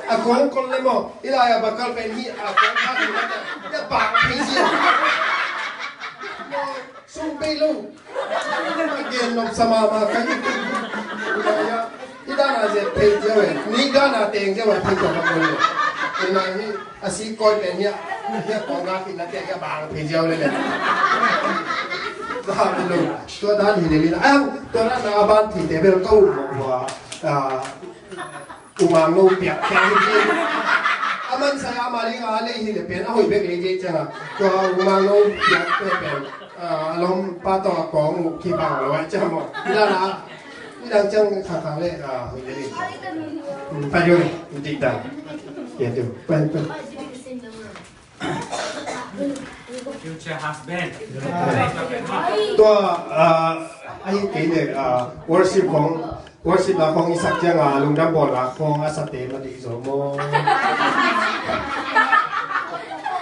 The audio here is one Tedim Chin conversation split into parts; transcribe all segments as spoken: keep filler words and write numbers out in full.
A kong kol le maw, i lai a bakal pen hi, a kong kha hi na ta, ya bang phei zia. Sung bei lo. A gen nop sa mama ka hi. Ya, i dan a zia phei zia we. Ni dan a teng zia we phei zia bakal le. Ina hi, a si koi pen hi, ya kong kha hi na ta, ya bang phei zia le le. Sa lo. Tua dan hi le le. Ang, tua dan a ban thi te bel ka u mo wa. Ah, Umang no piak keng hi. A man sa a mali a lei hi le pen a hoi bek lei je chang a. Tua umang no piak te pen, ah, a lom pa tawh a kong uh kibang lo ai chang maw. Ila la. Ila chang kha kha le, ah, hoi le lei. Hmm, pa yo, dik da. Ya tu. Pa, pa. Future husband. Tua, ah, ahi kei le, ah, worship khong, worship la khong i sak ciang a, lungdam bawl la khong a sa te ma dih zo maw.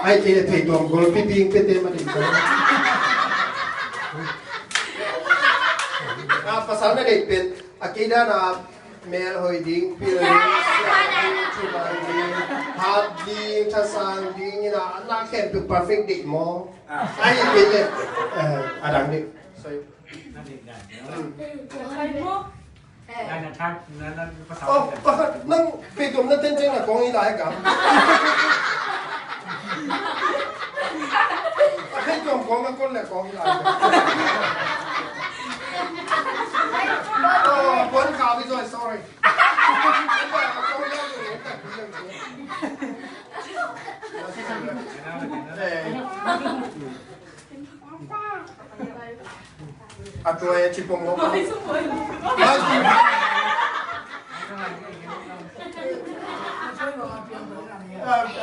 Ahi kei le thei tuam gol pi ping pe te ma dih zo. Ah, pasal na dei pen, a kei dan a, Mel hoi ding, pil ding, siam ding, thuman ding, hat ding, thasang ding, ina, na khempeuh perfect ding maw? Ah. Ai, kei le. Eh, a dang ding. Sorry. Hmm. Oh, pakhat, nang pei tuam na ten ceng na kong i lai ka. Pei tuam kong na kon le kong i lai ka. Oh, puan ka bi zoi, sorry. A tua e cipong lo.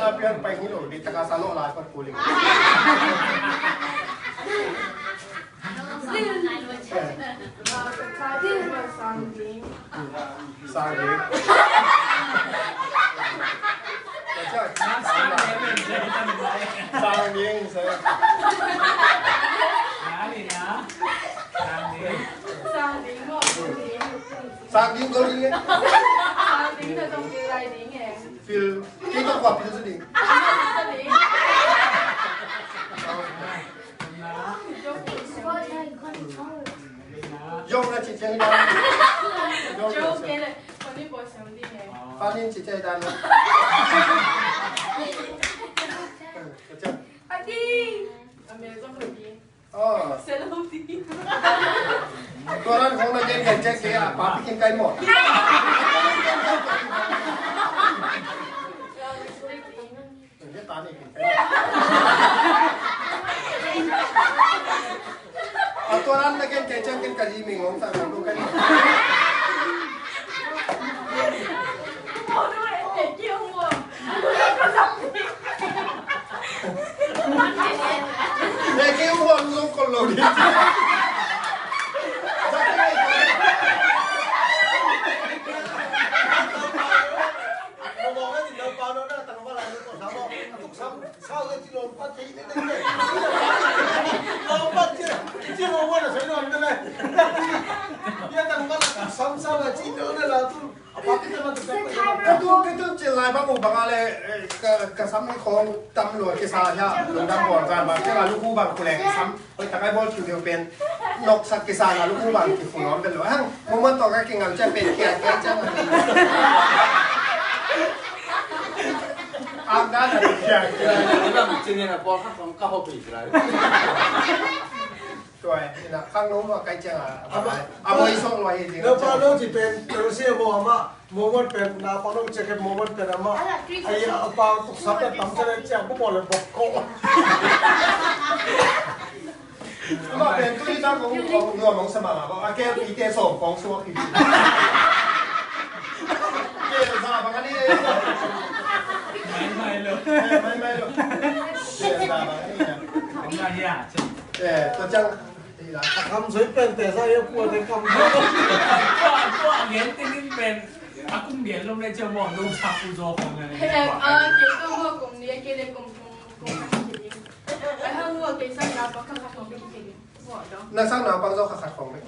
A pian pai ngi lo di taka sa lo la pat kuling. Sang ding. Sang ding. Sang ding, sang. Sang ding, sang ding. Sang ding, sang ding, sang ding. Sang ding, sang ding. Sang ding, sang ding, sang ding. Feel. Kita kuat, feel sedih. Sang ding. Yong na ci ciang dan. Yong na ci ciang dan. Panin ci ciang dan. Adi. Oh. Tua ran khong na gen gen ciang kei a pa pikin kai maw. A tua ran na ken kei ciang ken ka hi mi ngong sa ka tu ka ni. Ne ki u hon lo ko lo ni. Ka tu, ka tu cil lai bang uh bang a le, eh, ka, ka sam hi khong tam lua kisa hia, lungdam bawl zan bang, kisa luku bang kuleng sam. Oi, takai bawl kiu kiu pen. Noksak kisa na luku bang kifu nuam pen lo hang. Moment tawh ka kingal ciang pen kia kia ciang. Ang dan a kia kia. Tua, ina khang no ma kai ciang a. Ama, ama i song lo hi ding. No pa no ci pen, no si mo ama. Moment pen, na pa no ci ke moment pen ama. Ai, apa tuk sa pen tam sa le ciang bu mo le bok ko. Ama pen tu i ta ko ko no mong sa ma ko. A ke pi te so kong so ki. Ke sa ba ka ni. Mai mai lo. Mai mai lo. Ke sa ba ka ni. Kong ka hia. Eh, to ciang. A kham zui pen te sa ia pua te kham zui. Tua, tua gen te nin pen. A kum gen lo ne cia mo lo sa pu zo khong ne. Eh, ah, ke to mo kum ni ke le kum kum kum. Ai ha mo ke sa na pa kha kha khong ke ke. Mo do. Na sa na pa zo kha kha khong ke.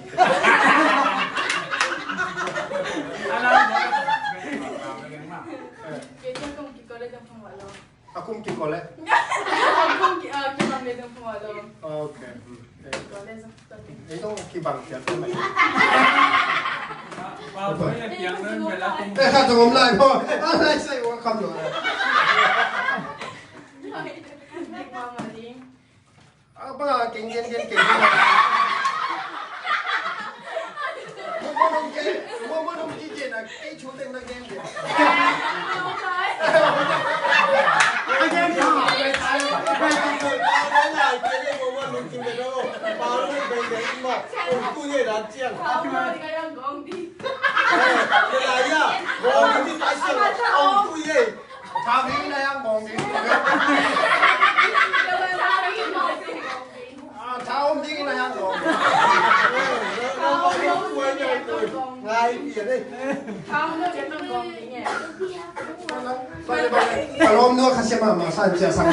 Ala mo. Kei cia kum kiko le dong phang wah lo. A kum kiko le? A kum ki, a, kibang le dong phang wah lo. Ok. Hmm. Kiko le dong. Ei dong kibang cia kum. Ba, ba, ya piang nan, ba la kum. Eh, khat zong om lai maw. A lai sai wa kam lo. Dik mama ding. A, bang a keng gen gen keng gen. Mo mo nong gen, mo mo nong gen gen a, kei chu teng na gen gen. A gen gen. Mo mo nong gen gen mo. Mo mo nong gen gen mo. Ong tu ye da ciang. Mo mo nong gen gen. Eh, ye la ya. Mo mo nong gen gen. Ong tu ye. Thau ding in a yang bawng ding. Ah, thau om ding in a yang bawng ding. Ngai pian eh. Ka lawm nua kha sia mahmah san cia sang.